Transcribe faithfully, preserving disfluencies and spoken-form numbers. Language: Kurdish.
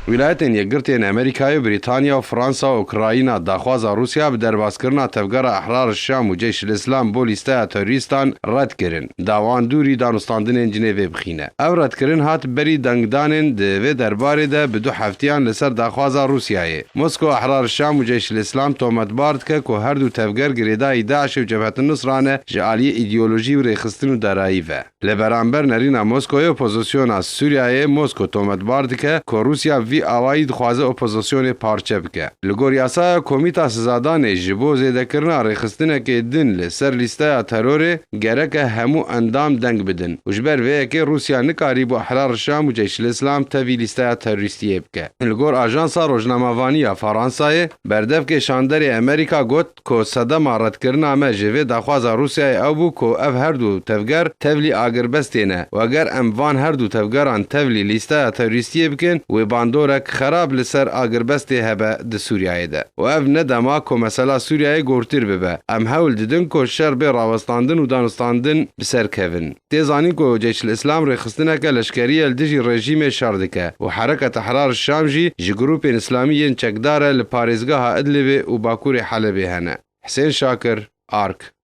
Wîlayetên Yekgirtî yên Amerîkayê, Brîtanya û Fransa û Ukrayna daxwaza Rûsya bi derbaskirina tevgera Ehrar Şam û Ceyşil Îslam bo lîsteya terorîstan red kirin. Dawan dûrî danûstandinên Cinêvê bixîne. Ev redkirin hat berî dengdanên di vê derbarê de bi du heftiyan li ser daxwaza Rûsyayê. Moskow Ehrar Şam û Ceyşil Îslam tometbar dike ku her du tevger girêdayî DAIŞê û Cebhetin Nusra ne ji aliyê îdeolojî û rêxistin û darayî ve. Li beramber nerîna Moskoyê, opozisyona Sûriyeyê Moskow tometbar dike ku Rûsya vî awayî dixwaze opozisyonê parçe bike. Li gor yasaya Komîta Sizadanê ji bo zêdekirina rêxistinekê din li ser lîsteya terorê gereke hemû endam deng bidin û ji ber vê yekê Rûsya nikarîbû Ehrar Şam û Ceyşil Îslam tevî lîsteya terorîstiyê bike. Li gor ajansa rojnamevanî ya Fransayê, berdevkê şanderê Amerîka got, ku sedema redkirina me ji vê daxwaza Rûsyayê ew bû ku ev her du tevger tevlî agirbestê ne û eger em van her du tevgeran tevlî lîsteya terorîstiyê bikin, wê bandorek xerab li ser agirbestê hebe di Sûriyeyê de. Û ev ne dema ku mesela Sûriyeyê gortir bibe. Em hewl didin ku şer bê rawestandin û danûstandin bi ser kevin. Tê zanîn ku Ceyşil Îslam rêxistineke leşkerî ye li dijî rejîmê şer dike û Hereket Ehrar Şam jî ji grûpên îslamî yên çekdar e li parêzgeha Idlibê û Bakurê Helebê hene. Hisên Şakir, Ark.